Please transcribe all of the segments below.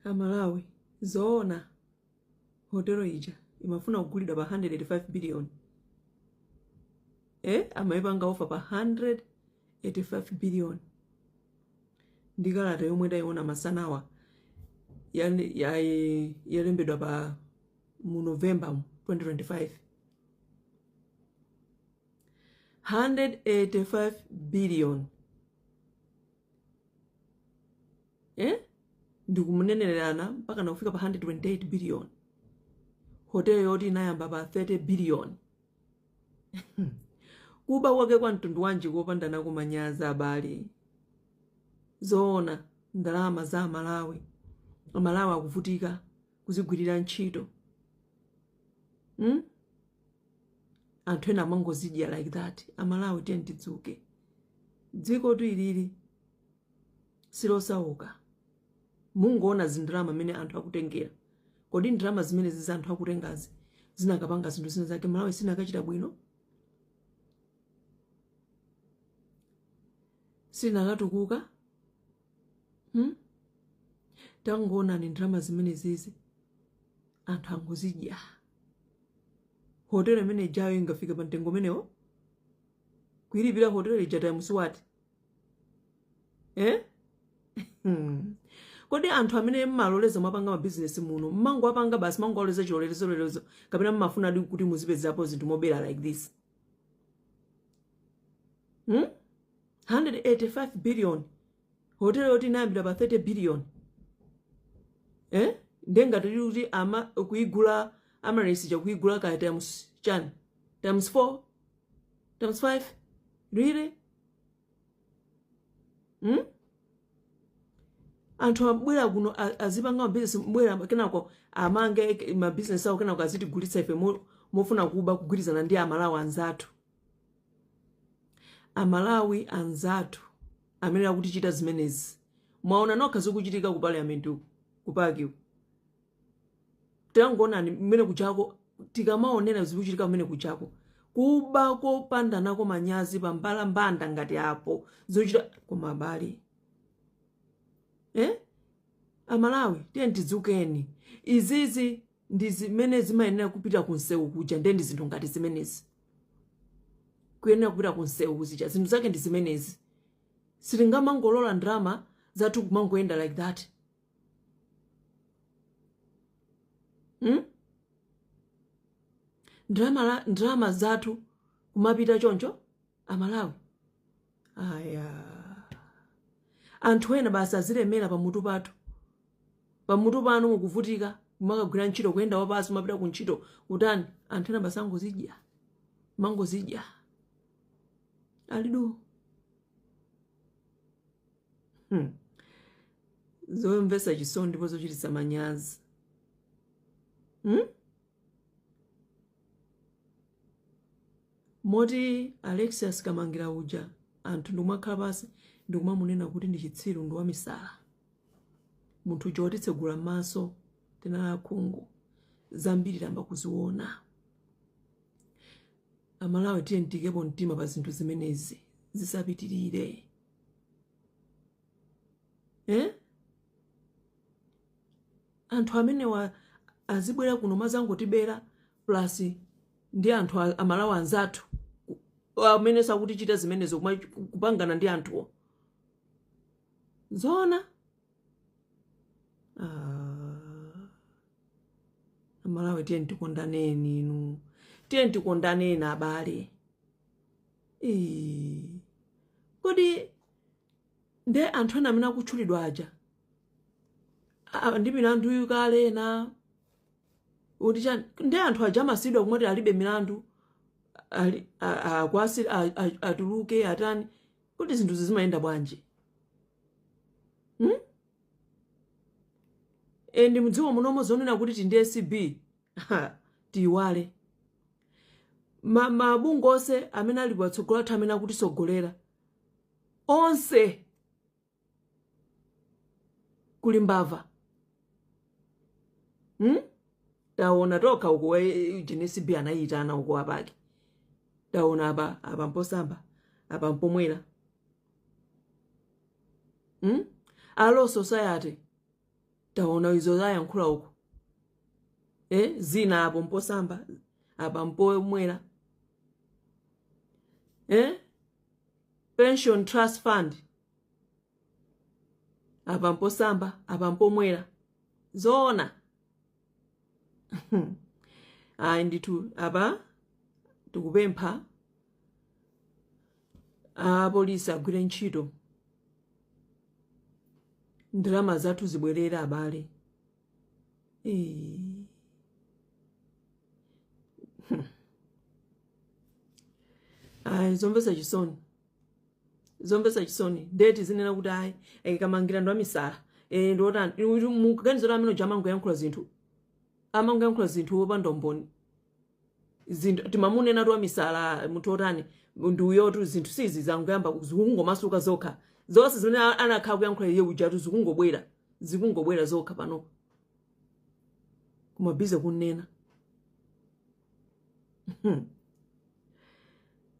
Amalawi, zoona hotelo ija imafuna kugulidwa pa 185 billion, eh? Amayipanga offer pa 185 billion ndi kalata yomwe tayiona masanawa yalembedwa pa mu November 2025. 185 billion, eh? Ndikunenerana mpaka nakufika pa 128 billion, hotel yoti inayamba pa 30 billion. Kuba kwake kwa mtundu wanji kopanda nako manyazi, abale? Zoona, ndalama za Amalawi, Amalawi akuvutika kuzigwirira ntchito, Anthu ena amangozidya like that. Amalawi, tiye tidzuke. Dziko tu ilili silosauka. Mungoona zindalama mmene anthu akutengera. Kodi ndalama zimene zizi anthu akutengazi zinakapanga zinthu zina zake, Malawi sinakachita bwino? Sinakatukuka, Tangoonani ndalama zimene zizi anthu angozidya. Hotelo imene ijayo ingafike pa mtengo umenewo? Kuilipira hotelo ija times what, eh? Kodi anthu amene mmaloleza mwapanga mabizinesi muno, mmangowapanga basi, mangowaloleza chilolezo, kapena mmafunadi kuti muzipezapo zinthu mobera like this, 185 billion, hotelo yoti inayambira pa 30 billion, eh? Ndengati kuti ama kuigula Amaryllis ija, kuigula kaya times chani, times 4, times 5, really, Anthu abwera kuno azipanga mabizinesi, bwera kenako amange mabizinesi awo, kenako azitigulitsa ife mofuna kuba, kugwirizana ndi Amalawi anzathu. Amalawi anzathu amene akutichita zimenezi, mwaona nokha zikuchitika ku parliament uku, ku PAC uku. Tangoonani mmene kuchako, tikamaonera zikuchitika kumene kuchako, kuba kopanda nako manyazi pa mbalambanda ngati apo zochita. Koma abale, eh? Amalawi, tiye tidzukeni. Izizi ndi zimene zimayenera kupita ku msewu kuja. Ndiye ndi zinthu ngati zimenezi kuyenera kupita ku msewu kuzija. Zinthu zake ndi zimenezi. Sitingamangolola ndalama zathu kumangoyenda like that, Ndalama zathu kumapita choncho, Amalawi. Aya, anthu ena basi azilemera pamutu pathu, pamutu pano mukuvutika kumakagwira ntchito, kuyenda wapasi, kumapita ku ntchito, kutani, anthu ena basi angozidya, mangozidya alidu, Zomvetsa chisoni ndipo zochititsa manyazi, Moti Alexius Kamangira uja anthu ndikumakhala pasi ndikumamunena kuti ndi chitsiru, ndi wamisala. Munthu uja watitsegula m'maso, tinali akhungu, zambiri tamba kuziona. Amalawi, tiye tiyikepo mtima pa zinthu zimenezi, zisapitirire, eh? Anthu amenewa azibwera kuno mazangotibera, plus ndi anthu Amalawi anzathu amene sakutichita zimenezo, kupangana ndi anthuwo. Zoona? Ah. Amalawi, tiye tikondaneni inu, tiye tikondaneni abale. Ii. Kodi nde anthu ena amene akutchulidwa aja ndi milandu kale ena kuti chani? Nde anthu aja amasidwa kumati alibe milandu, atuluke, atani? Kuti zinthu zimayenda bwanji, And mdziko munomo zonena kuti tindi ACB, tiyiwale. Mabungwe onse amene ali patsogolo athu, amene akutisogolera onse, kuli mbava, Taona tokha uko, ACB anayitana uko a PAC. Taona apa, apa mposamba, apa mpomwera, A Law Society. Taona izo zayankhula uko, zina apo mposamba, apa mpomwera, Pension Trust Fund, apa mposamba, apa mpomwera. Zoona? Ayi ndithu, apa tikupempha apolisi agwire ntchito, ndalama zathu zibwerere, abale. Ayi, zomvetsa chisoni, zomvetsa chisoni. Ndeti zinena kuti ayi, Kamangira ndi wamisala, ndiotani. Mukuganiza kuti amene uja amangoyankhula zinthu, amangoyankhula zinthu wopanda umboni? Zinthu timamunena tu, wamisala, munthu otani, ndi uyotu. Zinthu sizi zangoyamba, zikungomasuka zokha. Zonse zimene anakhala kuyankhula iye ujatu zikungobwera, zikungobwera zokha pano, koma busy kunena.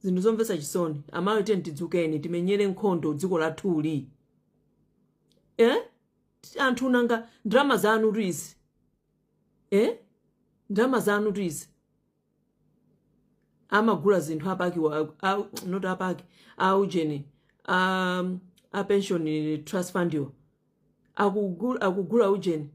Zinthu zomvetsa chisoni. Amalawi, tiyeni tidzukeni, timenyere nkhondo dziko lathuli, eh? Anthu, nanga ndalama zanu tu izi, eh? Ndalama zanu tu izi. Amagula zinthu apaki not apaki, aujeni, a Pension Trust Fund yo akugula ujeni,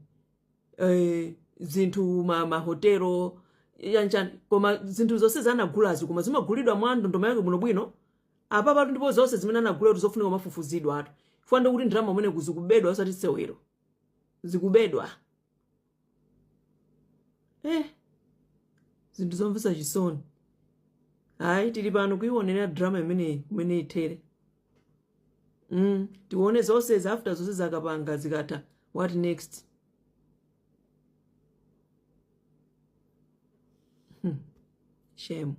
zinthu, mahotelo yanjani. Koma zinthu zonse zanagulazi, koma zimagulidwa mwa ndondomeko yake bwinobwino apapatu. Ndipo zonse zimene anagula kuti zofunika kumafufuzidwa atu, chifukwa ndikuti ndalama umene kuzikubedwa, osati sewero, zikubedwa. Zinthu zomvetsa chisoni. Hayi, tili pano kuionera drama imeneyi kumene ithere. Tione zonse after zonse zakapanga zikatha, what next? Shame.